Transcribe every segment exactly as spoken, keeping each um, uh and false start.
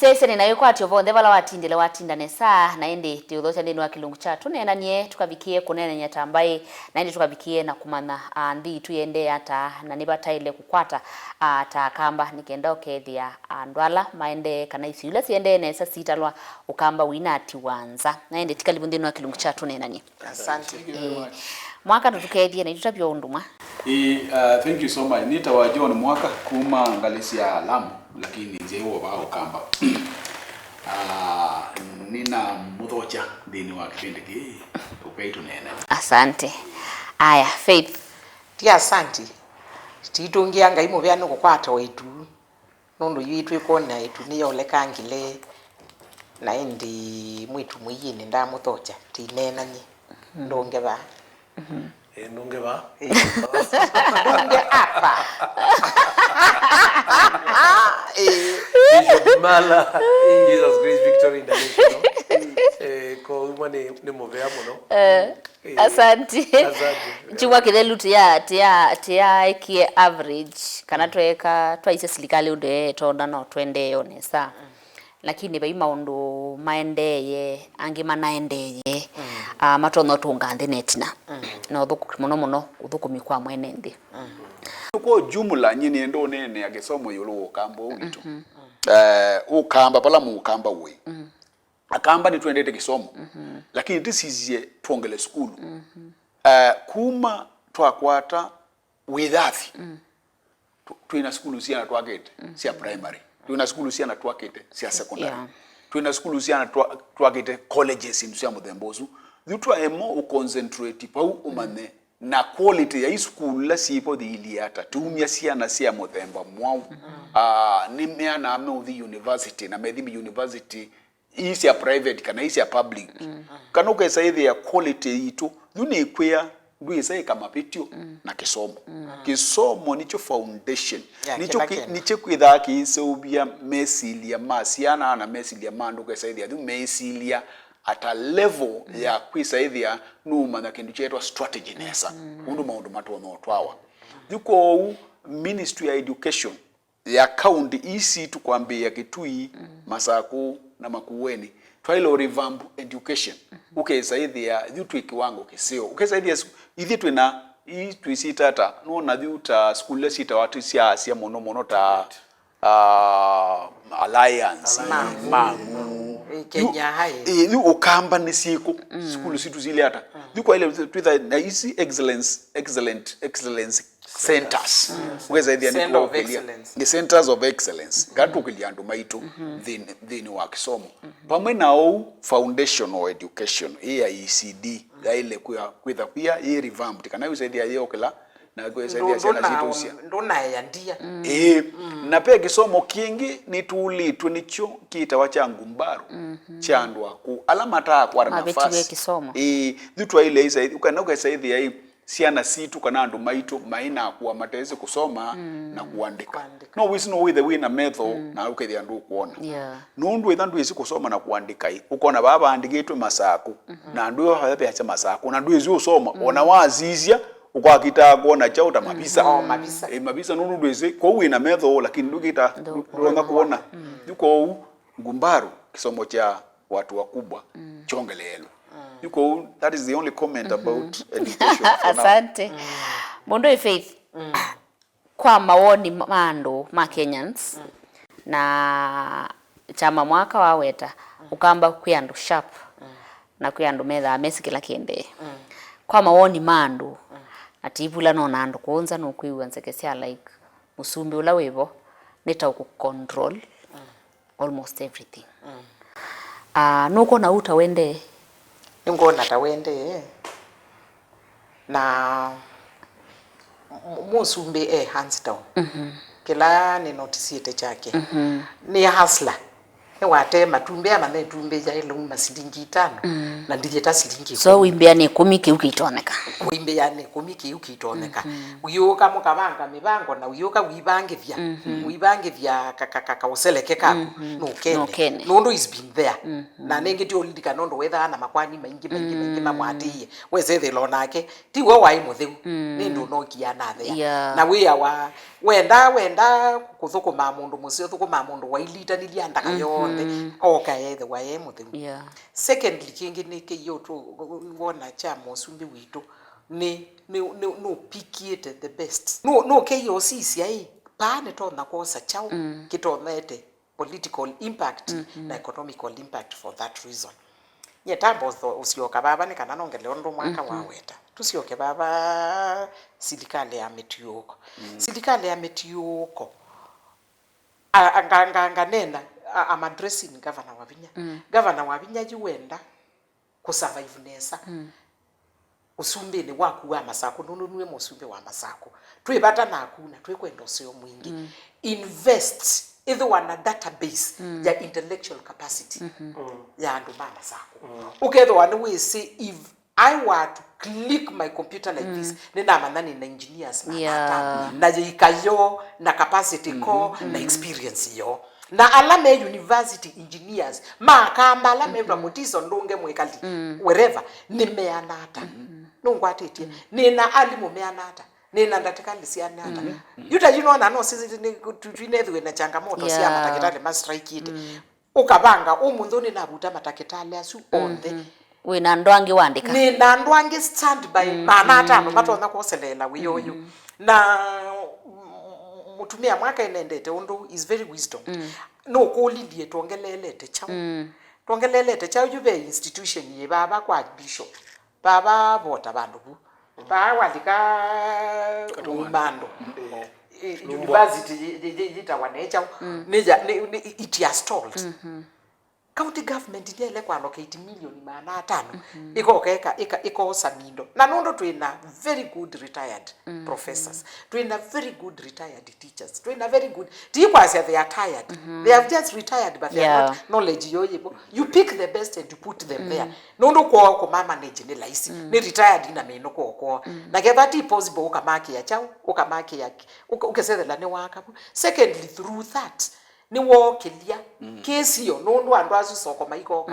Tese nĩ na wĩkwatyo vonthe vala watindile watinda nesa, na ĩndĩ tũũthokya nthĩnĩ wa kĩlungu kya tũneenanie, tũkavikie kũneenany'a ta mbaĩ, na ĩndĩ tũkavikie na kũmanya, ah, nthĩ itũ yendee ata, na nĩvataĩle kũkwata, ah, ta Akamba, nĩ kenda ũkethĩa andũ ala maendee kana isio ila siendee nesa sitalwa Ũkamba wĩnatiwa nza. Na ĩndĩ tikalivu nthĩnĩ wa kĩlungu kya tũneenanie. Asante. Thank you very much. Mwaka tũtũkethie na itũtavya ũndũ mwa. Ĩĩ, uh, thank you so much. Nĩtawa John Mwaka kuma ngalĩ sya Lamu, lakini nzyaĩwe vaa Ũkamba. Ah, nĩnamũthokya nthĩnĩ wa kĩvĩndĩ kĩĩ, ũkai tũneene. Asante. Aya, Faith. Ti asante. Titũngĩa Ngai mũvea nĩ kũkwata waitu. Nũndũ yu ĩtwĩkwona ĩtu nĩyolekangile, na ĩndĩ mwĩtu mũiĩnĩ ndamũthokya, tineenany'e. Ndũnge vaa. Ĩĩ, ndũnge vaa. Ĩĩ. Ndũnge apa. Ĩĩ. Bishop Mala, Jesus Grace Victory International. Eh, kwa ũmwe nĩ, nĩ mũvea mũno. Eh. Ĩĩ. Asanti. Asanti. Kyumwa kĩthelu tia, tia, tiaekie average, kana tweeka, twaisye silikalĩ ũndũ yeetonda no tũendee o nesa. Lakini vai maũndũ maendeeye, angĩ manaendeeye, ah, matonya ũtũnga nthĩ na ĩtina. Na ũthũkũmi, mũno mũno ũthũkũmi kwa mwene nthĩ. Kwa jumla, nyie nĩenda ũneenea kĩsomo ĩũlũ wa Ũkamba ũũ witũ. Eh, Ũkamba, vala Mũkamba ũĩ. Akamba nĩtwendete kĩsomo, lakini tĩsisye twongele sukulu. Eh, kuma twakwata wĩyathi, tw-, twĩna sukulu syana twakĩte sya primary, twĩna sukulu syana twakĩte sya secondary, yeah, twĩna sukulu syana twa-, twakĩte colleges, syĩndũ sya mũthemba ũsu. Yu twaema ũconcentrate vau ũmanye na quality ya isukulu ila syĩvo yĩilyĩ ata, tiumya syana sya mũthemba mwaũ. Ah, nĩmeanaa meũthi university, na methi university ii sya private kana ii sya public. Kana ũkesa ĩthĩa quality yitũ, yu nĩkwĩa ndwĩsa ĩka mavĩtyo na kĩsomo. Kĩsomo nĩkyo foundation. Ya, nĩkyo kĩla kĩ-, kĩndũ. Nĩkyo kwĩthaa kĩiseũvya mesilya ma syana na mesilya ma andũ, ũkesa ĩthĩa yu meĩsilya at a level ya kwĩsa ĩthĩa nũũmanya kĩndũ kyeetwa strategy nesa, ũndũ maũndũ matonya ũtwawa. Yu kwoou, Ministry ya Education ya kaunti ii sitũ kwambĩĩa Kitui, Masakũ na Makueni, twaĩle ũ revamp education. Ũkesa ĩthĩa yu twĩ kĩwango kĩseo. Ũkesa ĩthĩa su-, ithyĩ twĩna, ii twĩsyĩta ata, nũona yu ta sukulu ila syĩtawa atĩ sya Asia mũno mũno ta, ah, Alliance, Mamu. Mamu. Ĩ, Kenya High. Yu, ĩ, yu Ũkamba nĩ syĩkũ? Sukulu sitũ silĩ ata? Yu kwaĩle twĩtha na isi excellence, excellent, excellence centers. Ũkesa ĩthĩa nĩ Center of excellence. Nĩ centers of excellence. Ngatũkĩlya andũ maitũ nthĩnĩ, nthĩnĩ wa kĩsomo. Vamwe na ũu, foundational education, ĩ ya E C D, yaĩle kwĩa, kwĩtha kwĩa yĩ revamped, kana ĩsethĩa yĩokĩla, na kwĩsethĩa syana sitũ sya. Ndũnaea ndia. Ĩĩ, na ve kĩsomo kĩngĩ nĩtũlĩtwe nĩkyo kĩtawa kya ngumbaru, kya andũ akũũ, ala mataa kwata nafasi. Mavĩtiwe kĩsomo. Ĩĩ, yu twaĩle ĩsa, ũkana ũkesa ĩthĩa ĩ, syana sitũ kana andũ maitũ maĩ na akũa matesĩ kũsoma na kũandĩka. Kũandĩka. No wĩsĩ no wĩthe wĩ na metho na ũkethĩa ndũkwona. Yeah. Nũndũ ĩtha ndwĩsĩ kũsoma na kũandĩka ĩ, ũkona vaa vaandĩkĩtwe Masakũ, na andũ ĩo vaya veasya Masakũ, na ndwĩsĩ ũsoma, ona wasisya, ũkakitaa kwona kyaũ ta mavisa. Oh, mavisa. Ĩ, mavisa nũndũ ndwĩsĩ, kwoou wĩ na metho, lakini ndũkĩta, ndũkwona. Yu kwoou, ngumbaru, kĩsomo kya watu wakubwa, kyongeleelwe. Yu kwoou, that is the only comment about education for now. Asante. Mũndũ ĩ Faith, kwa mawoni ma andũ ma Kenyans, na kyama mwaka waweta, Ũkamba kwĩ andũ sharp, na kwĩ andũ methaa mesĩ kĩla kĩendee. Kwa mawoni ma andũ, na ti vula nona andũ kũũ nza nũkwĩw'a nzeke sya like, mũsumbĩ ũla wĩvo, nĩ ta ũkũ control almost everything. Ah, nũkwona ũu ta wendee? Nĩngwona ta wendee. Na m-, mũsumbĩ e hands down. Kĩla nĩnotisĩte kyake. Nĩ hustler. Nĩwatee matumbĩ ama metumbĩ yaĩ lauma silingi itano, na ndithĩta silingi ikũmi. So wĩmbĩa nĩ ĩkũmi kĩu kĩitoneka. Wĩmbĩa nĩ ĩkũmi kĩu kĩitoneka. Ũyũka mũkavanga mĩvango na ũyũka wĩvangĩthya. Wĩvangĩthya ka, ka, ka, kaũseleke kaku. Nũkene. Nũkene. Nũndũ is been there. Na nĩngĩ ti ũlilikana ũndũ wethaa na makwani maingĩ, maingĩ, maingĩ mamwatĩĩe. Wesethĩla o nake, ti we waĩ mũtheu. Nĩ ndũnokia na thea. Yeah. Na wĩa wa, wenda, wenda kũthũkũma mũndũ mũseo, thũkũma mũndũ wailitanilya ndaka yonthe. onthe, oka ethĩwa e mũtheu. Yeah. Secondly, kĩngĩ nĩ kĩio tũ wona kya mũsumbĩ witũ nĩ nĩ nĩ nũpikiĩte the best. Nũ nũkĩie ũsisya ĩ, paa nĩtonya kwosa kyaũ kĩtonyete political impact na economical impact for that reason. Nyie tambo ũsyoka vava nĩ kana nongele ũndũ mwaka waweta. Tũsyoke vava silikalĩ ya mĩtiũũko. Silikalĩ ya mĩtiũũko, a- a- nga- nga- nganena, a- I'm addressing Governor Wavinya. Governor Wavinya yu wenda kũsurvive nesa ũsumbĩnĩ waku wa Masakũ, nũndũ nue mũsumbĩ wa Masakũ. Twĩ vata naku na twĩkwenda ũseo mwingĩ. Invest, ĩthĩwa na database ya intellectual capacity ya andũ ma Masakũ. Ũkethĩwa nĩwĩsĩ, if I were to click my computer like this, nĩnamanya nĩna engineers maana atano, na yĩika yoo, na capacity koo, na experience yoo. Na ala me university engineers, makamba ala mevwa Mutiso, Ndunge, Mwikali, wherever, nĩ meana ata? Nũngwatĩtye? Nĩna alimũ meana ata? Nĩna ndatekalĩ syana ata? Yu ta yu nona no sisi nĩ- tu- twinethĩwe na changamoto sya matakĩtalĩ ma strike ĩte. Ũkavanga ũmũnthĩ nĩnavuta matakĩtalĩ asu onthe. Wĩna andũ angĩ wandĩka? Nĩna andũ angĩ standby maana atano matonya kwoseleela wĩa ũyũ. Na mũtumĩa mwaka enendete ũndũ is very wisdom. Nũkũlilye twongeleelete kyaũ? Twongeleelete kyaũ? Yu ve institution yĩ vava kwa bishop. Vava vota vandũ vu. Vaa walika Katũmando. Umando. Eh, university yi- yi- yi- yitawa ne kyaũ? Nĩ ya- nĩ- nĩ- it has stalled. County government nĩyaĩle kũallocate milioni maana atano, ĩkoka ĩka- ĩka- ĩkoosa mindo. Na nũndũ twĩ na very good retired professors, twĩ na very good retired teachers, twĩ na very good, ti kwasya they are tired, they have just retired, but they are not knowledge yoo yĩvo. You pick the best and you put them there. Nũndũ kwoo kũmamanage nĩ laisi, nĩ retired na mĩnũko kwoo. Na ketha ti possible ũkamakĩa kyaũ, ũkamakĩa ki- ũka- ũkesethela nĩ waka vu. Secondly, through that, nĩwookĩlya kĩsio, nũndũ andũ asu soko maikoka.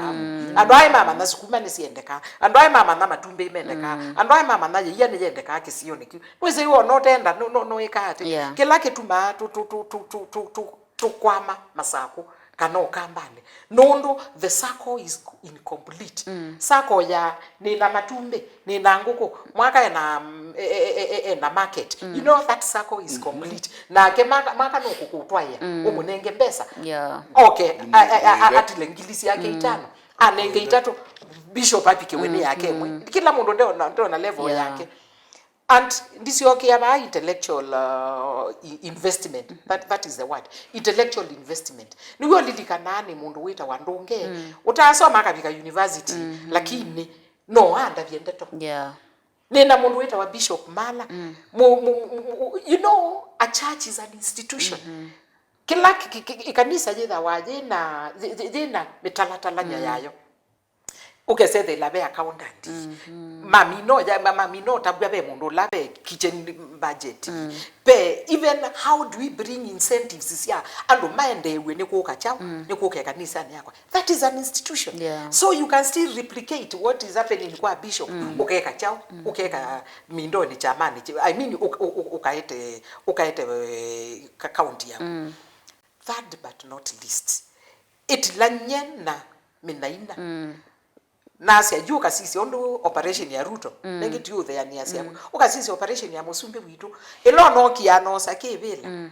Andũ aĩ mamanya sukuma nĩsiendekaa, andũ aĩ mamanya matumbĩ mendekaa, andũ aĩ mamanya yĩia nĩyendekaa kĩsionĩ kĩu. Nĩwĩsĩ wona ũtenda nũ- nũ- nũĩkaa atĩ? Yeah. Kĩla kĩtumaa tũ- tũ- tũ- tũ- tũ- tũ- tũ- tũkwama Masakũ kana Ũkambanĩ, nũndũ the circle is incomplete. Circle ya nĩna matumbĩ, nĩna ngũkũ, mwaka ena, mm, e- e- e- e- ena market. You know that circle is complete. Nake mwaka, mwaka nũkũkũtwaĩa, ũmũnenge mbesa. Yeah. Okay, a- a- a- atile ngili syake itano, anenge itatũ, bishop apikiwe nĩ yake ĩmwe. Kila mũndũ ndeona, ndeona level yake. And ndisyokia vaa intellectual, uh, i- investment. That, that is the word. Intellectual investment. Nĩw'o ũlilikanaa nĩ mũndũ wĩtawa Ndunge. Ũtaasoma akavika university, lakini no andavye ndeto. Yeah. Nĩna mũndũ wĩtawa Bishop Mala. Mu- mu- mu- mu- you know, a church is an institution. Kĩla ki- ki- ki- ĩkanisa yĩthawa yĩna, yĩ- yĩ- yĩna mĩtalatalany'a yayo. Ũkesethela ve accountant. Mamino ya ma- mamino tabwa ve mũndũ ũla ve kitchen budget. Ve even how do we bring incentives sya andũ maendeew'e nĩ kũka kyaũ, nĩ kũka ĩkanisanĩ yakwa. That is an institution. Yeah. So you can still replicate what is happening kwa bishop. Ũkeka kyaũ, ũkeka mindoni chamani. I mean, ũk- ũk- ũk- ũkaete, ũkaete, eh, ka- county yaku. Third but not least, ĩtilany'e na mĩnaina. Nasya yu ũkasisya ũndũ operation ya Ruto, nengĩ ti ũtheanĩasya. Ũkasisya operation ya mũsumbĩ witũ, ĩla ũnookia anosa kĩvĩla.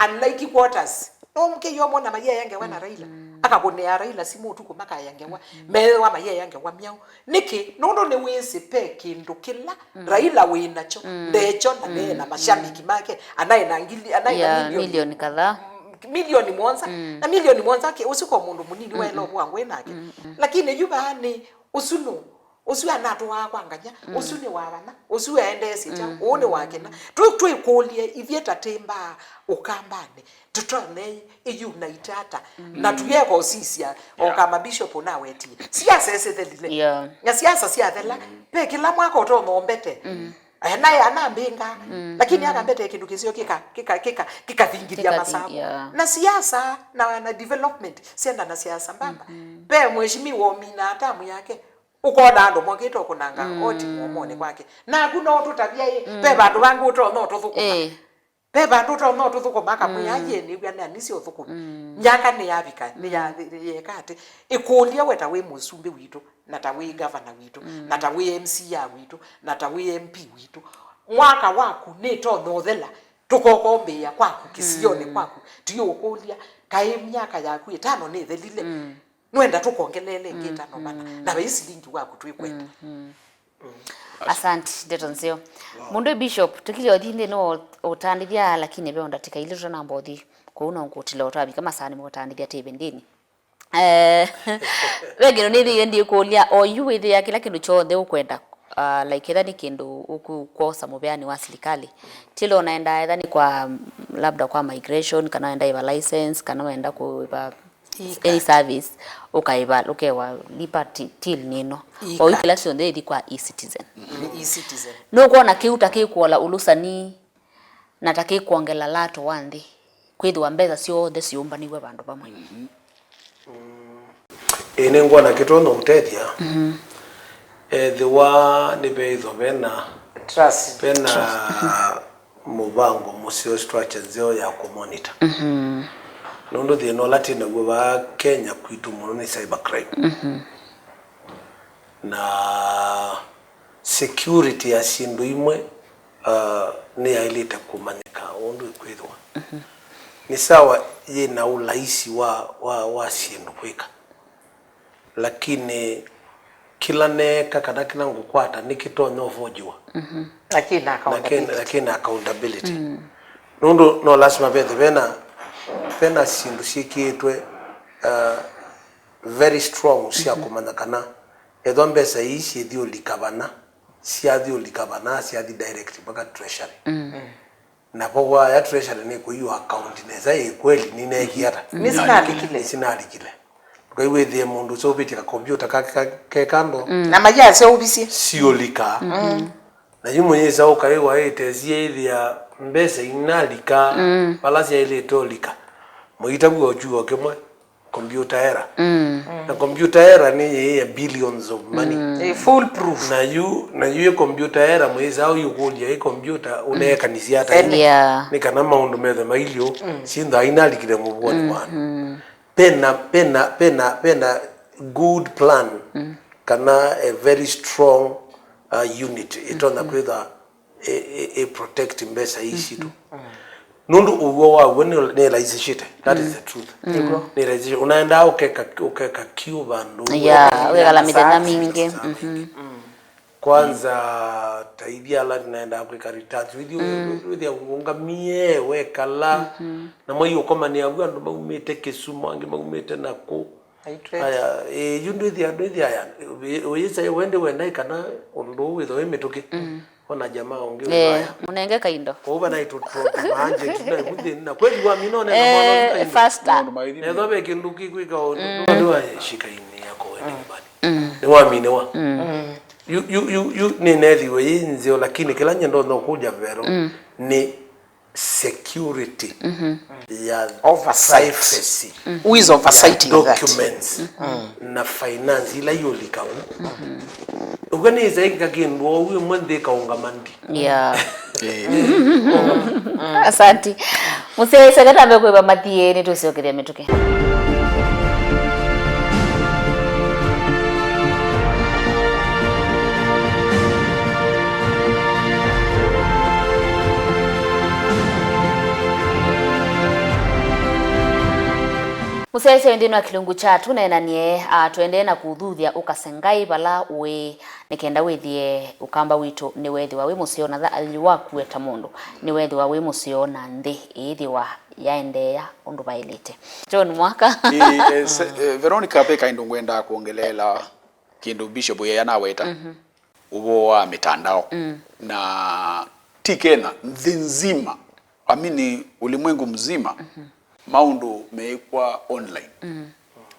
Unlike quarters, no mũkĩio mona mayĩea ngewa na Raila, akakũnĩa Raila simũ ũtukũ makaya ngewa, meewa mayĩea ngewa myaũ. Nĩkĩ? Nũndũ nĩwĩsĩ ve kĩndũ kĩla Raila wĩ nakyo, ndekyo, na nĩ na mashabiki make, anaĩ na ngili, anaĩ na Yeah, milioni. Milioni kadhaa. Milioni mũonza. Na milioni mũonza ke- ũsu ko mũndũ mũnini waĩla ũvũa ngwĩ nake. Lakini yu vaa nĩ ũsu nũ, ũsu anatũaa kwa nganya, ũsu nĩ wa vana, ũsu aendeesye kyaũ, ũũ nĩ wa kĩna. Tũ- twĩkũlye ithyĩ ta tĩ mbaa Ũkambanĩ, tũtonei ĩunite ata? Na tũyeka ũsisya o kama bishop ũnawetie. Siasa ĩsĩthelile. Yeah. Na siasa syathela, ve kĩla mwaka ũtonya ũmbete. Eh, naye anambĩnga, lakini akambete kĩndũ kĩseo kĩka- kĩka- kĩka- kĩkathingithya Kĩkathi- Masakũ. Yeah. Na siasa na, na development syenda na siasa mbamba. Ve mheshimiwa ũminaa tamu yake, ũkona andũ mokĩte ũkũnanga oti mũomonĩ kwake. Naku no ũtũtavya ĩ, ve vandũ vangĩ ũtonya ũtũthũkũma. Eh. Ve vandũ ũtonya ũtũthũkũma, akamwĩa, mm, "Aye, nĩw'a nĩ anisi ũthũkũmi." Mm. Myaka nĩyavika, nĩya-, nĩyeeka atĩ, ĩkũlya we ta wĩ mũsumbĩ witũ, na ta wĩ gavana witũ, mm, na ta wĩ M C A witũ, na ta wĩ M P witũ. Mwaka waku nĩtonya ũthela, tũkokombĩĩa kwaku, kĩsionĩ, mm, kwaku. Tũyũkũlya, kaĩ myaka yaku ĩtano nĩthelile? Mm. Nwenda tũkongeleele ĩngĩ, mm, ĩtano mana, mm, na vai silingi waku twĩkwenda. Mm, mm. Asante, ndeto nzeo. Wow. Mũndũ Bishop, tũkilye ũthi nthĩnĩ wa ũtandĩthya, lakini ve o ndatĩka ilĩ tũtanamba ũthi, kwoou no ngũtĩle ũtavika masaani mũtandĩthya tĩ ĩvĩndĩnĩ. Eh, ve kĩndũ nĩthĩie ndiĩkũlya, o yu wĩthĩa kĩla kĩndũ kyonthe ũkwenda, ah, like, etha nĩ kĩndũ ũkwosa mũveanĩ wa silikalĩ, tilo naenda, etha nĩ kwa, labda kwa migration, kana wenda ĩva license, kana wenda kũĩva any service, ũkaĩva, ũkewa lipa ti-, till nĩno. O yu kĩla kyonthe ĩthi kwa e-citizen. Nĩ e-citizen. Nũkwona kĩu ta kĩkwola ũlũsani na ta kĩkwongela lato wa nthĩ, kwĩthĩwa mbesa syonthe syũmbanĩw'e vandũ vamwe? Ĩĩ, nĩngwona kĩtonya ũtethya. Mhm. Ethĩwa nĩveĩthwa vena, trust, vena, trust, mũvango mũseo, structure nzeo ya kũmonita. Mhm. Nũndũ thĩna ũla twĩ naw'o vaa Kenya kwitũ mũno nĩ cyber crime. Mhm. Na security ya syĩndũ imwe, uh, nĩyaĩlĩte kũmanyĩka ũndũ ĩkwĩthĩwa. Mhm. Nĩ sawa yĩ na ũlaisi wa, wa, wa syĩndũ kwĩka, lakini kĩla neeka kana kĩla ngũkwata nĩkĩtonya ũvojiwa. Mhm. Lakini na kĩ-, accountability, na kĩ na accountability. Mm. Nũndũ no lasima vethe vena, vena syĩndũ syĩkĩĩtwe, uh, very strong sya, mhm, kũmanya kana ethwa mbesa ii syĩthi ũlika vana, syathi ũlika vana, syathi direct mpaka treasury. Mm. Na vo waya treasury nĩ kũiwa account nesa, ĩ kweli nĩneekie ata? Nĩsinalikile. Nĩsinalikile. Ndũkaiwĩthĩe mũndũ ũseũvĩtye kakompyũta kake ka-, ke kando. Mm. Na mayasya ũvisye. Siũlika. Mm. Na yu mũyĩsa ũkaĩwa ĩte syeĩthĩa mbesa inalika, mm, vala syaĩlĩte ũlika. Mũitavw'a o kyuo kĩmwe, computer error. Mm. Na computer error nĩ yĩĩ ya billions of money. Mm. Ĩ foolproof. Na yu, na yu ĩ computer error, mwĩsa ũyũkũlya ĩ computer ũneekanisya ata? Mm. Yeah. Nĩ kana maũndũ methe mailyo, mm, syĩnthaa inalikile mũvuonĩ, mm, wa andũ. Mm. Pena, pena, pena, pena good plan, mm, kana a very strong, uh, unit ĩtonya, mm-hmm, kwĩtha ĩ, ĩ, ĩ protect mbesa ii sitũ. Mm-hmm. Nũndũ ũw'o waw'o nĩ, nĩ ĩlaisĩshĩte. That is, mm, the truth. Mm. Nĩw'o. Nĩ ĩlaisĩshĩte. Ũnaendaa ũkeka, ũkeka kiũ vandũ, yeah, wĩkala mĩthenya mingĩ. Mm-hmm. Mm. Kwanza, ta ithyĩ ala tũnaendaa kwĩka returns, wĩthi, mm, wĩthi ũũngamie, wekala, mm-hmm, na mwai ũkomanĩa vu andũ maumĩte Kisumu, angĩ maumĩte nakũ. Aitwete. Aya, ĩ, yu ndwĩthĩa, ndwĩthĩa aya, ĩ, ũyĩsa wende wenda kana ũndũ ũũ wĩthwa wĩ mĩtũkĩ. Mm. Ona jamaa ũngĩ, eh, ũyaya. Mũnenge kaindo. Kũu vanaitũ tũmaanjeti na ĩvu thĩnĩ na kweli wamina ũnena mwana ũyũ kaindo. Eh, faster. Maũndũ maithi. Nethwa ve kĩndũ kĩkwĩka ũndũ, mm, ndũkathiwa shikaini yako wende nyumbani. Mm. Nĩwaminĩwa. Mm. Yu, yu, yu, yu nĩnethiwe yĩ nzeo, lakini kĩla nyenda no kũja vero, mm, nĩ security, mhm, ya, oversight, privacy, who is oversighting ya that? Documents, mm, na finance ila iũlika vu. Mhm. Ũkw'a nĩĩsa ĩka kĩndũ oou ĩmwe nthĩ ĩkaũngama ndi. Yeah. Eh. Asanti. Mũsyaĩĩsya ketambe kwĩva mathiĩ, nĩtũsyokethya mĩtũkĩ. Mũsyaĩĩsya wĩ nthĩnĩ wa kĩlungu kya tũneenanie, a, tũendee na kũthuthya ũkase Ngai vala ũĩ, nĩ kenda wĩthĩe ũkamba witũ nĩweethĩwa wĩ mũseo, na thayũ waku we ta mũndũ nĩweethĩwa wĩ mũseo, na nthĩ ĩĩthĩwa yaendeea ũndũ vaĩlĩte. John Mwaka. Ĩ, eh, se-, eh, Veronica, ve kaĩndũ ngwendaa kwongeleela kĩndũ Bishop yaya naweta. Mhm. Ũvoo wa mitandao. Mm. Na ti Kenya, nthĩ nzima, I mean, ulimwengu mzima, mhm, maũndũ meĩkwa online. Mm.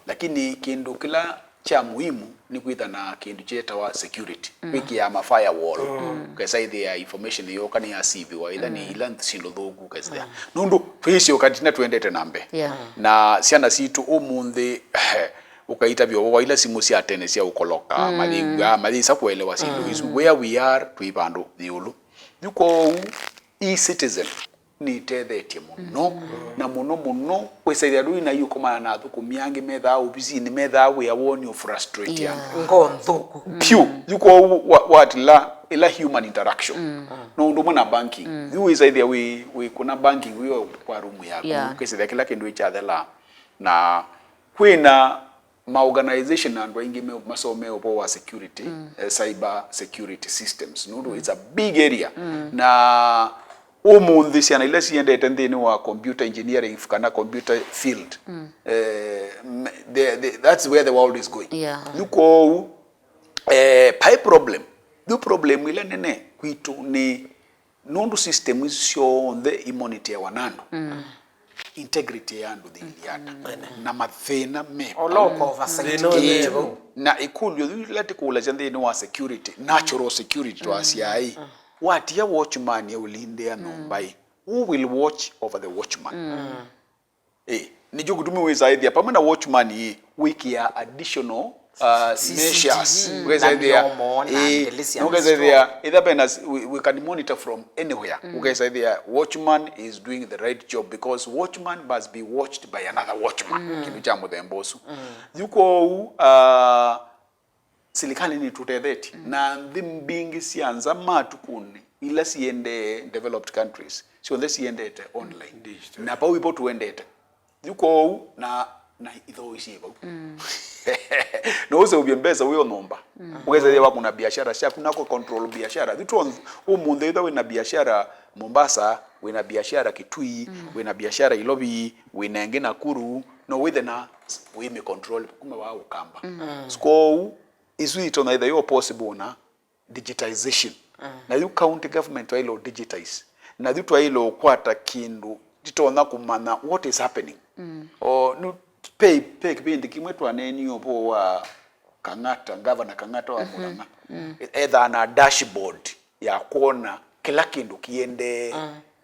Lakini kĩndũ kĩla kya muhimu nĩ kwĩtha na kĩndũ kyetawa security. Mm. Kwĩkĩa ma firewall. Mm. Kesa ĩthĩa information yoka nĩ yasiviwa, ĩla nĩ, mm, ila syĩndũ thũku kesa. Mm. Nũndũ twĩsĩ ũkatina twendete na mbee. Yeah. Na syana sitũ ũmũnthĩ, ũkaitavya ũvoo wa ila simũ sya tene sya ũkoloka, mm, mathĩw'a, mayĩsa kũelewa syĩndũ, mm, isu. Where we are, twĩ vandũ ĩũlũ. Yu kwoou, e-citizen, nĩtethetye mũno, na mũno mũno wĩsaĩthĩa ndũi na iũkomana na athũkũmi angĩ methaa ovisinĩ, methaa wĩa woo nĩ ũfrustrate andũ. Ngoo nthũku. Pyu, yu kwoou wa- watila ĩla human interaction. No ũndũ ũmwe na banking. Yu wĩsaĩthĩa wĩ, wĩ kũna banking wĩ o kwa room yaku, yeah, ũkĩsĩthĩa kĩla kĩndũ ĩkyathelaa. Na kwĩna ma organization na andũ aingĩ me- masomee ũvoo wa security, eh, cyber security systems, nũndũ it's a big area. Na ũmũnthĩ syana ila siendete nthĩnĩ wa computer engineering kana computer field, eh, m- the, the, that's where the world is going. Yeah. Yu kwoou, eh, paĩ problem. Yu problem ila nene kwitũ nĩ nũndũ system isu syonthe imoniteawa na andũ, integrity ya andũ thĩilyata na mathĩna me Ola ũka oversight. Thĩna ũyũ nĩ vau. Na ĩkũlyo yu ĩla tĩkũlasya nthĩnĩ wa security, natural security, twasyaĩ, watia watchman eũlindĩa nyũmba ĩ, who will watch over the watchman? Ĩ, nĩkyo kĩtumi wĩsaĩthĩa pamwe na watchman ĩ, wĩkĩa additional uh, measures. Ũkesa ĩthĩa ũkesa ĩthĩa either pena we, we can monitor from anywhere. Ũkesa ĩthĩa watchman is doing the right job because watchman must be watched by another watchman. Kĩndũ kya mũthemba ũsu. Yu kwoou, uh, silikalĩ nĩtũtethetye na nthĩ mbingĩ sya nza matukũnĩ ila siendee, developed countries syonthe siendete online. Na vau ivo tũendete. Yu kwoou na na ithooisye vau. No ũseũvye mbesa wĩ o nyũmba. Ũkesa ĩthĩa wakũna biashara syaku na kũ control biashara. Yu tũ ũmũnthĩ ĩtha wĩna biashara Mombasa, wĩna biashara Kitui, wĩna biashara Ilovi, wĩna ĩngĩ Nakuru, no wĩthe na wĩmĩ control kuma vaa Ũkamba. Kwoou isu itonya ĩthĩa yo possible na digitization. Na yu county government twaĩle ũ digitize. Na yu twaĩle ũkwata kĩndũ titonya kũmanya what is happening. O nu pe pe kĩvĩndĩ kĩmwe twaneenie ũvoo wa Kang'ata, Governor Kang'ata wa Murang'a. Ethaa na dashboard ya kwona kĩla kĩndũ kĩendee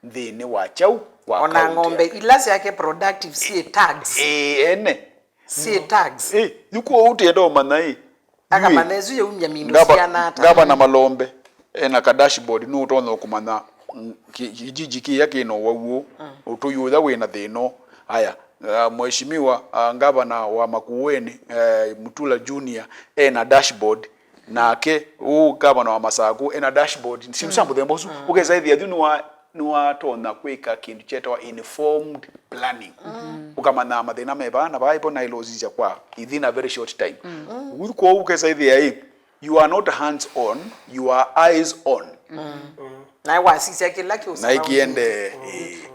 nthĩnĩ wa kyaũ wa ona county ng'ombe yake. Ila syake productive syĩ tags. Ĩĩ, ene. Syĩ tags. Ĩ, yu kwoou tĩenda ũmanya ĩ, akamanya ĩsu yaumya mindũ syana ata. Ngavana Malombe ena ka dashboard nũtonya kũmanya, mm, ki- kijiji kĩya kĩna ũwau ũũ, ũtũi ũya wĩna thĩna ũũ. Aya, uh, mheshimiwa, uh, ngavana wa Makueni, uh, Mutula Junior ena dashboard, nake ũũ ngavana wa Masaku ena dashboard. Syĩndũ sya mũthemba ũsu ũkesa ĩthĩa yu nĩwa nĩwatonya kwĩka kĩndũ kyetawa informed planning. Ũkamanyaa mathĩna me vaa na vaa, ĩvo naĩle ũsisya kwa within a very short time. Kwoou ũkesa ĩthĩa ĩ, you are not hands on, you are eyes on. Na wasisya kĩla kĩũsala. Na ĩkĩendee.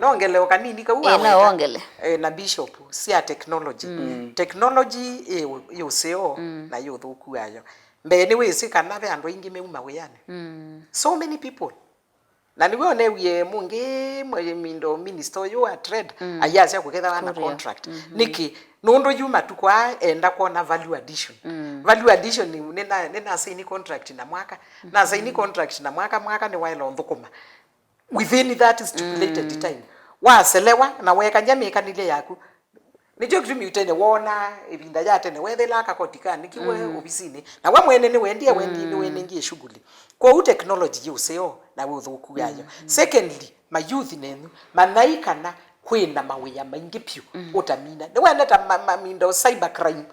No ngele o kanini kau. Ĩ, no waweta wongele. Eh, na bishop, sya technology. Technology ĩ ũ- ĩ ũseo na ĩ ũthũku wayo. Mbee nĩwĩsĩ kana ve andũ aingĩ meuma wĩanĩ. So many people. Na nĩw'o neewie mũngĩ mwe- mindo minister ũyũ wa trade ayasya kũkethawa na contract. Nĩkĩ? Nũndũ yu matukũ aa enda kwona value addition. Value addition nĩ- nĩna- nĩnasaini contract na mwaka. Nasaini contract na mwaka, mwaka nĩwaĩla ũnthũkũma within that stipulated time. Waselewa na weekany'a mĩkanĩlye yaku, nĩkyo kĩtumi tene woona ĩvinda ya tene weethĩlaa kakoti kanĩkiwe ovisinĩ, na we mwene nĩwendie, wendi- nĩwenengie shughuli. Kwoou technology yĩ ũseo na wĩ ũthũku wayo. Secondly, mayouth nenyu, manyai kana kwĩ na mawĩa maingĩ vyũ ũtamina. Nĩwene ta ma- ma- mindo cyber crime,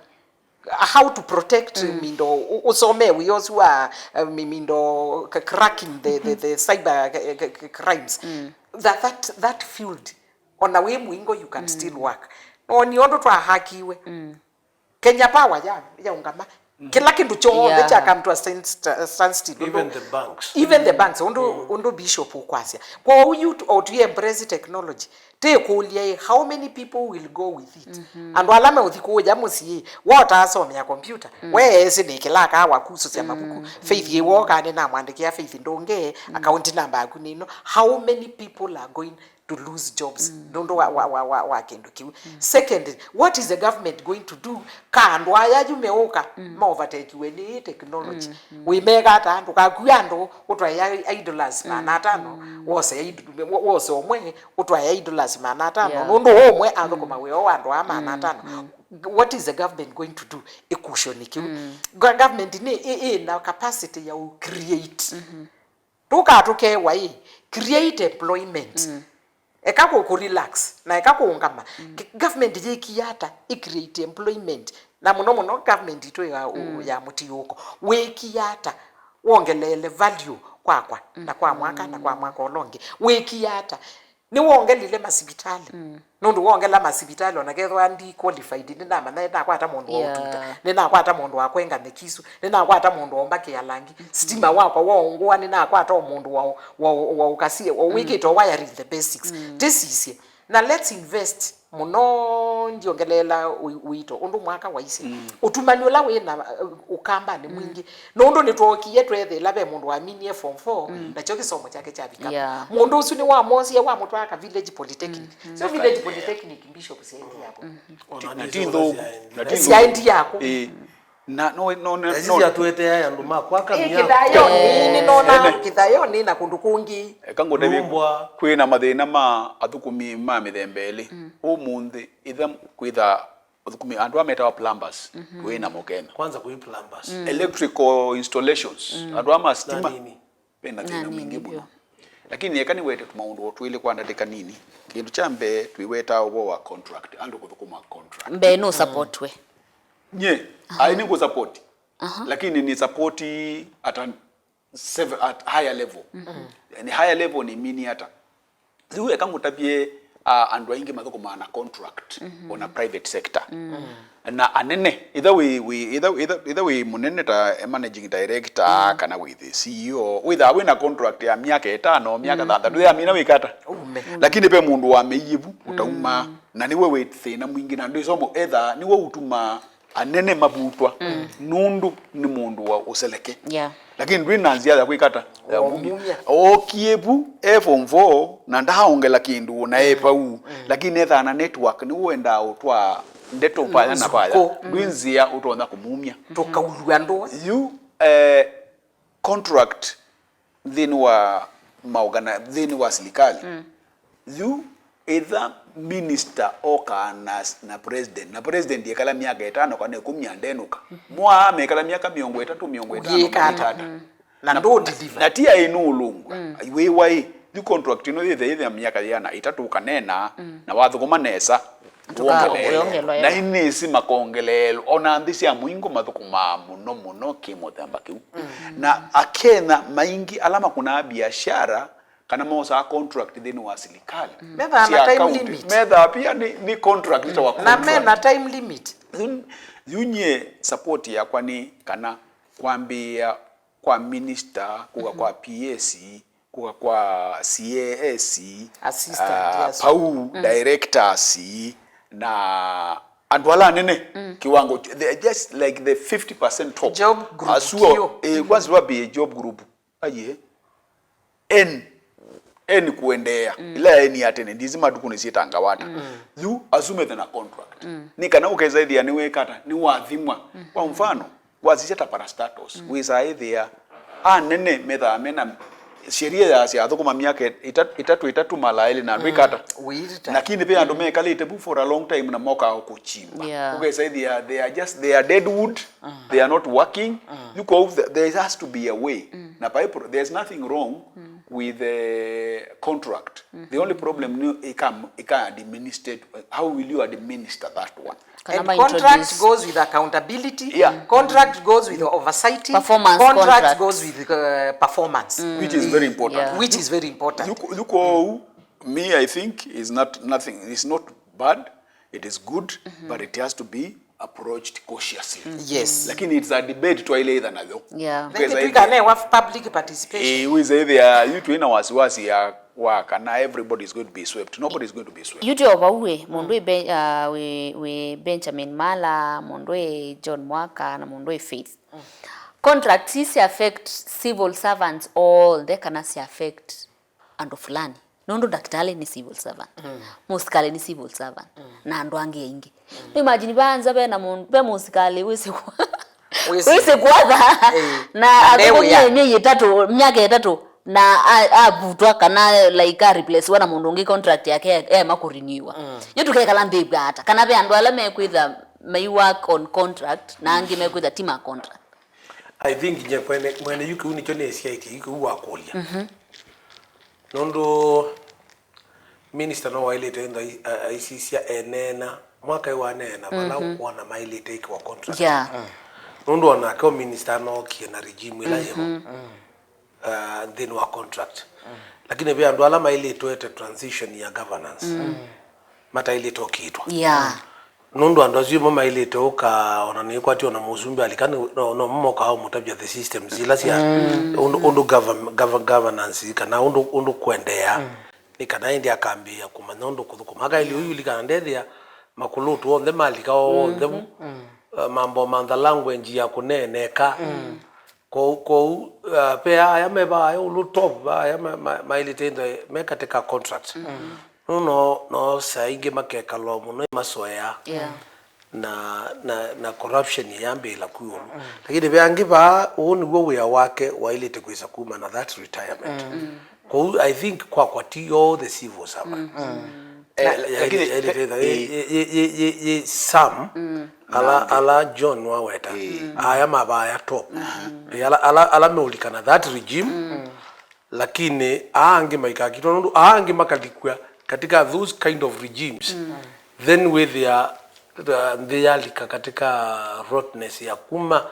how to protect mindo, ũ- ũsomee wĩa ũsu wa, uh, mi- mindo c- cracking the, the, the cyber c- c- crimes. That, that, that field, ona wĩ mũingo, you can still work. No nĩ ũndũ twahakiwe. Kenya Power ya yaũngama. Kĩla kĩndũ kyonthe kya come to a stand- sta- standstill. Even the banks. Even the banks, ũndũ ũndũ bishop ũkwasya. Kwoou yu o tũi embrace technology. Tĩkũlya ĩ, how many people will go with it? Andũ ala meũthi kũũya mũsyĩ, we ũtaasomea computer, we esi nĩ kĩlaka wa kusũsya mavuku, Faith ĩ wooka nĩnamwandĩkĩa Faith ndũnge, account number yaku nĩ ĩno. How many people are going to lose jobs nũndũ wa, wa, wa, wa, wa kĩndũ kĩu? Second, what is the government going to do ka andũ aya yu meũka maovatekiwe nĩ technology? Wĩmeka ata? Ndũkakue andũ ũtwaĩa idlers maana atano, wose id- wo- wose ũmwe ũtwaĩa idlers maana atano, nũndũ ũmwe athũkũma wĩa wa andũ aa maana atano. What is the government going to do? Ĩkusyo nĩ kĩu. Go- government nĩ ĩ- ĩ na capacity ya ũ create. Tũka tũkewa ĩ, create employment. Eka kũ, kũ relax, na eka kũũngama. K-, government yĩkie ata ĩ create employment, na mũno mũno government itũ ya, ya mũtiũko? Wĩkie ata wongeleele value kwakwa na kwa mwaka na kwa mwaka ũla ũngĩ? Wĩkie ata nĩwongelile masivitalĩ? Nũndũ wongela masivitalĩ, ona kethwa ndi qualified, nĩnamanya nĩnakwata mũndũ wa ũtuta, nĩnakwata mũndũ wa kwenga mĩkisu, nĩnakwata mũndũ wa ũmbakĩa langi, stima wakwa waũngũa, nĩnakwata o mũndũ wa, wa, wa ũkasie, wa wĩkĩte o wiring, the basics. Ndĩsisye. Na let's invest mũno, ndiongelea ũi-, ũito, ũndũ mwaka waisye. Ũtumani ũla wĩ na, uh, Ũkambanĩ mwingĩ. Nũndũ nĩtwookie tweethĩla ve mũndũ waminie form four, nakyo kĩsomo kyake kyavika. Mũndũ ũsu nĩwamosie, wamũtwaa ka village polytechnic. Sio village polytechnic, Bishop, syaendi yako. Na ti nthũku, na ti nthũku. Syaendi yako. Ĩĩ. Na no, no, no, esi no. Syatũeteae andũ ma kwaka mĩako. Kĩthayonĩ, nĩnona kĩthayonĩ na kũndũ kũngĩ. Eka ngũtavye, nyũmba. Kwĩ na mathĩna ma athũkũmi ma mĩthemba ĩlĩ. Ũmũnthĩ, ĩtha kwĩtha athũkũmi, andũ aa metawa plumbers, kwĩ namo Kenya. Kwanza kwĩ plumbers. Electrical installations, andũ aa ma stima. Na nini. Ve na thĩna mwingĩ mũno. Lakini eka nĩwete tũmaũndũ o twĩlĩ kwa ndatĩka nini. Kĩndũ kya mbee, twĩwetaa ũvoo wa contract, andũ kũthũkũma contract. Mbee no support we. Nye, ai nĩ kũ support. Lakini nĩ support at an, at higher level. Ni higher level nĩ mean ata? Rĩu eka ngũtavye, ah, andũ aingĩ mathũkũmaa na contract, ona private sector. Na anene, either wĩ, wĩ, either, either, either wĩ mũnene ta managing director, kana wĩ the C E O, wĩthaa wĩ na contract ya myaka ĩtano, myaka thanthatũ, yamina wĩka ata? Ume. Lakini ve mũndũ wamĩie vu, ũtaumaa. Na nĩwe wĩ thĩna mwingĩ, na ndwĩsomo, ethaa nĩwe ũtumaa anene mavutwa, nũndũ nĩ mũndũ wa ũseleke. Yeah. Lakini ndwĩ na nzĩa ya kwĩka ata? Ya ũmumya. Ookie vu, e form four, na ndaaongela kĩndũ, na e vau. Lakini ethaa na network, nĩwe wendaa ũtwaa ndeto vaya na vaya. Ndwĩ nzĩa ũtonya kũmumya. Tũkaulw'a andũ. Yu, eh, contract nthĩnĩ wa maorgana-, nthĩnĩ wa silikalĩ. Yu, either minister okaa na, na president, na president ekala myaka ĩtano kana ĩkũmi na ndenũka. Mwaa mekala myaka mĩongo ĩtatũ, mĩongo ĩtano, ũyĩka ata? Na ndũ deliver. Na ti aĩ nũũlũngw'a. Wĩ waĩ, yu contract ĩno yĩthe, yĩthe myaka yĩana ĩtatũ ũkanena, na wathũkũma nesa, wongelele. Na inĩsi makongeleelwa. Ona nthĩ sya mũingo mathũkũmaa mũno mũno kĩ mũthemba kĩu. Na Akenya maingĩ ala makũnaa biashara, kana mosaa contract nthĩnĩ wa silikalĩ. Methaa na time limit. Methaa pia nĩ, nĩ contract ta wa contract. Na mena time limit. Yu, yu nyie support yakwa nĩ kana kwambĩĩa kwa minister, kũka kwa P S, kũka kwa C A S, assistant, ah, yes, pau, directors, na andũ ala anene, kiwango, they are just like the fifty percent top. Job group. Asuo, eh, kwanza wambĩĩe job group. Aiye. N, N kuendeea. Ila N ya tene, ndisi matukũ nĩsyĩtangawa ata. Yu, asu methe na contract. Nĩ kana ũkesa ĩthĩa nĩwĩka ata, nĩwathimwa. Kwa mfano, wasisya ta parastatals, wĩsaa ĩthĩa anene methaa mena sheria ya sya athũkũma myaka ĩta-, ĩtatũ, ĩtatũ mala elĩ na andũ ĩkata. Lakini ve andũ mekalĩte vu for a long time na mokaa kũchimba. Yeah. Ũkesa ĩthĩa they are just, they are dead wood. They are not working. Yu kwoou th-, there has to be a way. Na by pro-, there's nothing wrong with the contract. The only problem nĩ ĩka, ĩka administered, how will you administer that one? Kana and ma contract introduce goes with accountability. Yeah. Contract goes with oversight. Performance contract contract. Goes with, uh, performance. Which is very important. Yeah. Which is very important. Yu kwo-, yu kwoou, me, I think is not nothing, is not bad. It is good, but it has to be approached cautiously. Yes. Lakini it's a debate twaĩle ĩtha nayo. Yeah. Maybe tũikanewa public participation. Eh, wĩse ĩthĩa yu twĩ na wasiwasi ya wa kana everybody is going to be swept. Nobody is going to be swept. Yu tyo vau wĩ, mũndũ wĩ Be-, uh, wĩ, wĩ Benjamin Mala, mũndũ wĩ John Mwaka, na mũndũ wĩ Faith. Contracts isi affect civil servants all, the kana si affect andũ fulani. Nũndũ ndakĩtalĩ nĩ civil servant. Mũsikalĩ nĩ civil servant. Na andũ angĩ aingĩ. No imagine vaa nza ve na mũndũ, ve mũsikalĩ wĩsĩ kwa-, wĩsĩ kwatha. Na athũkũmie myei ĩtatũ, myaka ĩtatũ, na a-, avutwa kana, like, a replacewa na mũndũ ũngĩ, contract yake e-, ema kũriniwa. Yu tũkekala nthĩ ĩvw'a ata? Kana ve andũ ala mekwĩtha may work on contract, na angĩ mekwĩtha ti ma contract? I think nye mwene, mwene yu kĩu nĩkyo nĩsyaĩtye yu kĩu wakũlya. Nũndũ Minister no waĩlĩte ĩndĩ ai- a- aisisya eneena, mwaka ĩ waneena vala wona maĩlĩte ĩkĩwa contract. Yeah. Nũndũ onake o minister anookie na regime ĩla yĩvo uh, nthĩnĩ wa contract. Lakini ve andũ ala maĩlĩtwe ete transition ya governance mataĩlĩte ũkitwa. Yeah. Nũndũ andũ asu ĩmwe maĩlĩte ũka ona nĩkwati ona mũsumbĩ alika nĩ- no, no mokaa ũmũtavya the systems ila sya ũndũ, ũndũ govern, govern, governance kana ũndũ, ũndũ kwendeea nĩ kana ĩndĩ akambĩĩa kũmanya ũndũ kũthũkũma. Akaĩlĩ ũyu likana ndethĩa makũlũtu onthe malika onthe vu uh, mambo mantha language ya kũneeneka. Kwoou, kwoou uh, pe aya me vaa ĩũlũ top aya ma- ma- maĩlĩte ĩndĩ me katika contract. Nũndũ no, no saa ingĩ makekala mũno masoea Yeah. na, na, na corruption yambĩĩla kwĩ ũlũ. Lakini ve angĩ vaa, ũũ nĩw'o wĩa wake waĩlĩte kwĩsa kuma na that retirement. Kwoou I think kwakwa ti all the civil servant. Eh, Na- ya- lakini- ya- ya- ye- ye- ye- ye- ye- some ala, ala John waweta aya mavaya top. Eh, ala, ala, ala meũlikana that regime. Lakini aa angĩ maikakitwa nũndũ aa angĩ makalikw'a katika those kind of regimes, then wĩthĩa uh, nthĩ yalika katika rottenness ya kuma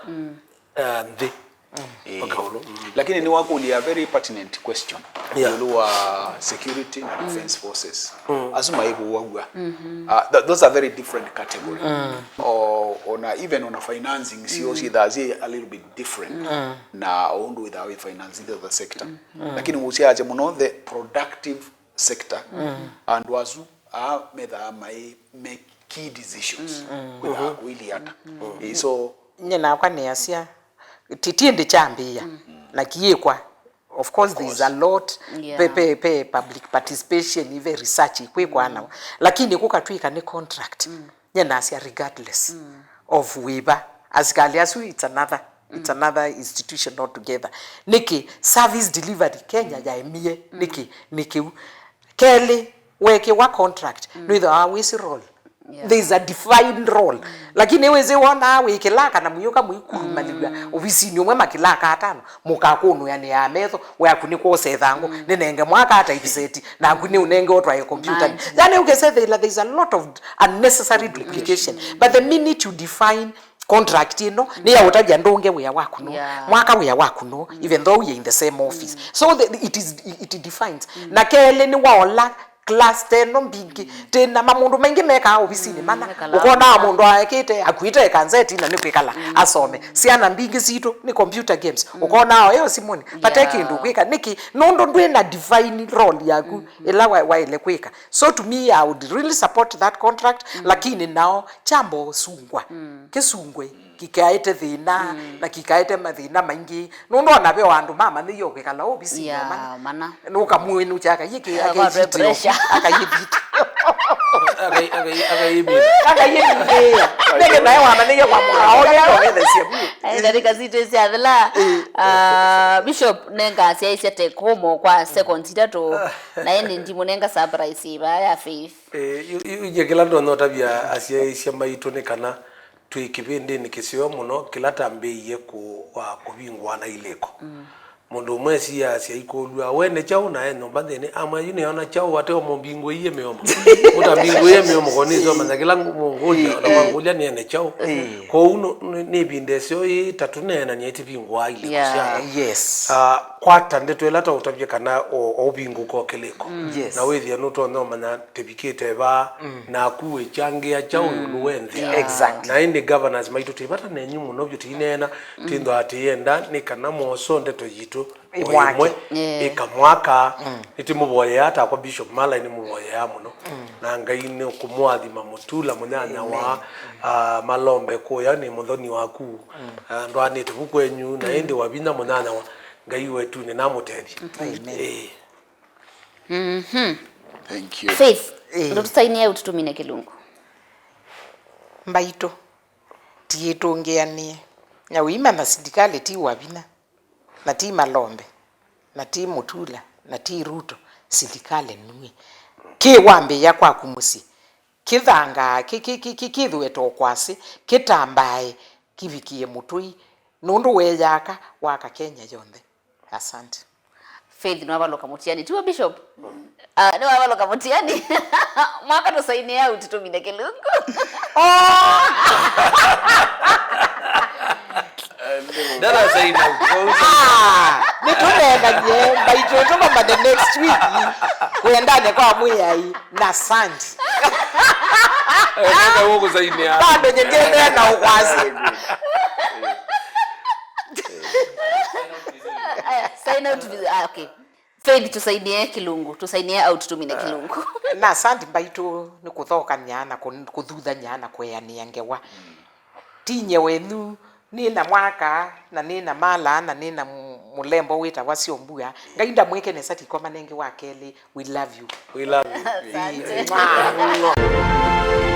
uh, nthĩ Ĩĩ. Mpaka ũlũ. Lakini nĩwakũlya a very pertinent question Yeah. ĩũlũ wa security na defense forces. Asu maivũaw'a. Uh, th- those are very different category. O- ona even ona financing sio syĩthaa syĩ a little bit different na ũndũ wĩthaa wĩ finance the other sector. Lakini ũsyaasya mũno the productive sector, andũ asu aa methaa mai make key decisions kwĩthaa kũilyĩ ata. Ĩĩ, so Nye nakwa nĩasya ti ti ĩndĩ kyambĩĩa na kĩĩkwa. Of course there is a lot. Yeah. Pe, pe, pe public participation, ive research ikwĩkwa nawa, lakini kũkatw'ĩka nĩ contract. Nye nasya regardless of wĩva, asikalĩ asu it's another, it's another institution altogether. Nĩkĩ service delivery Kenya yaemie? Nĩkĩ? Nĩ kĩu. Kelĩ, weekĩwa contract nĩwĩthĩawa wĩsĩ role. Yeah. There is a defined role. Lakini wĩsĩ wonaa wĩ kĩlaka na mũyũka mũikurumanĩw'a ovisinĩ ũmwe makĩlaka atano, mũkakũnũanĩaa metho, we akunĩkwa ũsethangũ, nĩnenge mwaka ata iviseti, naku nĩũnenge ũtwae computer. Manji. Yani ũkesethĩla there is a lot of unnecessary duplication. But the minute you define contract ĩno nĩ ya ũtavya ndũnge wĩa waku nũ, Yeah. mwaka wĩa waku nũ, even though we are in the same office. So the, it is, it defines. Na kelĩ nĩ waola cluster ĩno mbingĩ, tĩna mamũndũ maingĩ mekaa ovisinĩ mana. Mekalaa ũkonaa mũndũ aekĩte, akuĩte kanzeti na nĩ kwĩkala asome. Syana mbingĩ sitũ nĩ computer games. Ũkonaa oyo simũnĩ, pate Yeah. kĩndũ kwĩka. Nĩkĩ? Nũndũ ndwĩ na define role yaku ĩla wa- waĩle kwĩka. So to me, I would really support that contract, lakini nao kyamba ũsungwa. Kĩsungwe kikaete thĩna na kikaete mathĩna maingĩ. Nũndũ ona ve o andũ mamanyĩie kwĩkala ovisinĩ Yeah, omana. Mana. Nũkamwĩnũkya akayĩkĩ Akakwatwe akayĩviti pressure. Akayĩviti Akai- akai- akaimina. Akayĩviti nĩkĩ nae wamanyĩie kwa mũhao yetongethesye vu. Aĩ ndarĩka sitũ syathela. Ah, Bishop nenga asyaisya take home kwa seconds itatũ. Na ĩndĩ ndimũnenga surprise ĩva ya Faith. Eh, yu- yu- inye kĩla ndonya ũtavya asyaĩĩsya maitũ nĩ kana twĩ kĩvĩndĩnĩ kĩseo mũno kĩla tambĩĩie kũ- wa kũvingũa na ilĩko. Mũndũ ũmwe esiasya aikũlw'a, "We nĩ kyaũ?" Na e nyũmba nthĩnĩ, amwĩa, "Yu nĩona kyaũ, ate ũmũmbingũĩie mĩomo." Mũtambingũĩe mĩomo, ko nĩsomanya kĩla ngũ- mũngũlya, na mwangũlya nĩene kyaũ. Kwoou nũ- nĩ nĩ ĩvinda ĩseo ĩĩ ta tũneenany'a ĩtivingũaa ilĩko Yeah. sya Yes. Ah, kwata ndeto ĩla taũtavye kana o- o ũvingũka o kĩlĩko. Yes. Na wĩthĩe nũtonya ũmanya tĩvikĩte vaa, naku wĩkyangĩa kyaũ ĩũlũ we nthĩ. Yeah. Exactly. Na ĩndĩ governors maitũ tĩ vata nenyu mũno vyũ tĩineena, tĩthwaa tĩyenda nĩ kana mwoso ndeto yitũ o Ĩmwake. ĩmwe Yeah. ĩkamwaka. Nĩtĩmũvoyeaa takwa Bishop Malai nĩmũvoyeaa mũno. Na Ngai nĩkũmũathima mũtula mũnyanya wa ah, malombe kũya nĩ mũthoni waku. Ah, ndwanĩte vu kwenyu na ĩndĩ wa vinya mũnyanya wa Ngai wetu nĩnamũtethya. Amen. Ĩĩ. Mhm. Thank you. Faith, Eh. Ndũtũsainie ũtũtũmine kĩlungu. Mbaitũ, tiĩtũngĩanĩe. Na ũimanya silikalĩ ti wa vinya, na ti Malombe, na ti Mutula, na ti Ruto, silikalĩ nue. Kĩ wambĩĩa kwaku mũsyĩ, kĩthangaa, kĩ- kĩ- kĩ- kĩ- kĩthũe to kwasĩ, kĩtambae, kĩvikĩe mũtũi, nũndũ weeyaka waka Kenya yonthe. Asante. Faith nĩwavalũka mũtiani, tiwe Bishop? Ah, nĩwavalũka mũtiani. Mwaka tũsainĩe au tũtũmine kĩlungu. Ndarasaina. Ah, nĩtũneenanie mbaitũ tũkomane next week. Kwendane kwa Mwĩai na Sandi. Nenda wokusainĩa. Bado nyingine na ukwasi. Aya, sign out vi- ah, okay. Faith, tũsainie kĩlungu, tũsainie au tũtũmine kĩlungu. Na Sandi mbaitũ nĩ kũthokany'a na kũ- kũthuthany'a na kweanĩa ngewa. Tinye wenyu, nĩ na mwaka na nĩ na mala na nĩ na mu- mũlembo wĩtawa Syombua. Ngai ndamwĩke nesa tiko manenge wa kelĩ. We love you. We love you. Asante. Mwah.